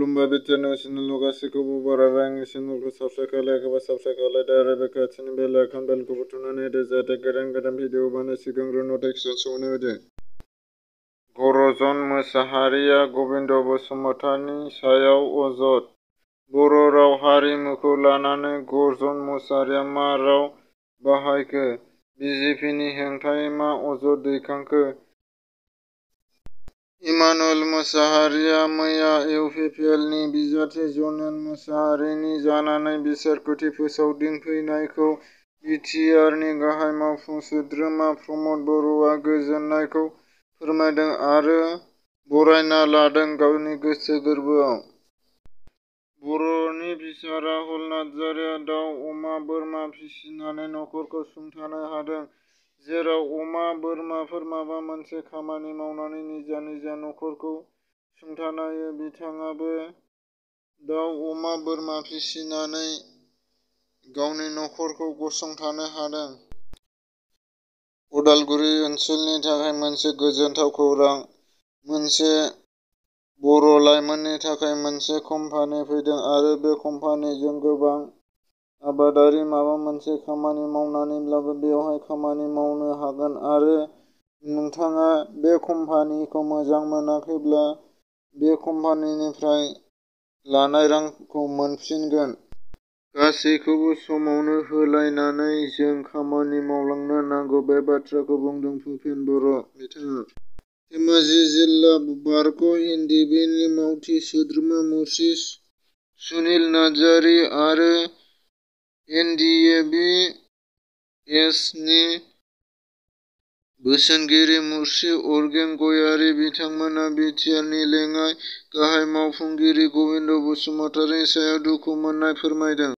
खुलुमबाय बिटिआरनि चेनेल गासैखौबो बरायबाय। आंनि चेनेलखौ साबस्क्राइब खालायाखैबा साबस्क्राइब खालायदो आरो बे खाथिनि बेल आइकन बेलखौबो थुनानै होदो जाहाथे गोदान भिडिअ बानाय सिगांग्रो नटिफिकेसन सहैनो होदो। गरजन मोसाहारिया गबिन्द बसुमतारीनि सायाव अजद। बर' राव हारिमुखौ लानानै गरजन मोसाहारिया मा राव बाहायखो? बिजेपिनि हेंथायै मा अजद दैखांखो? इमानुएल मोसाहारिया मैया इउपिपिएलनि बिजाथि जनेन मोसाहारिनि जानानै बिसायख'थि फोसावदिंफैनायखौ बिटिआरनि गाहाय मावफुं सोद्रोमा प्रमद बर'आ गोजोननायखौ फोरमायदों आरो बरायना लादों गावनि गोसो गोरबोआव। बर'नि फिसा राहुल नार्जारिया दाउ, अमा, बोरमा फिसिनानै नखरखौ सुंथानो हादों। जेराव अमा, बोरमाफोर माबा मोनसे खामानि मावनानै निजा नखरखौ सुंथानो हायो, बिथाङाबो दाउ, अमा, बोरमा फिसिनानै गावनि नखरखौ गसंथानो हादों। उदालगुरि ओनसोलनि थाखाय मोनसे गोजोनथाव खौरां। मोनसे बर' लाइमोननि थाखाय मोनसे कम्पानि फैदों आरो बे कम्पानिजों गोबां आबादारि माबा मोनसे खामानि मावनानैब्लाबो बेवहाय खामानि मावनो हागोन आरो नोंथाङा बे कम्पानिखौ मोजां मोनाखैब्ला बे कम्पानिनिफ्राय लानाय रांखौ मोनफिनगोन। गासैखौबो समावनो होलायनानै जों खामानि मावलांनो नांगौ बे बाथ्राखौ बुंदों भुपेन बर'। बिथाङा धेमाजि जिल्ला बारग' एनडिएबिनि मावथि सोद्रोमा मुर्शिद सुनिल नार्जारि आरो एनडिएबि-एस नि बोसोनगिरि मुर्शिद उर्गेन गयारि बिथांमोना बिटिआरनि लेङाइ गाहाय मावफुंगिरि गबिन्द बसुमतारीनि सायाव दुखु मोननाय फोरमायदों।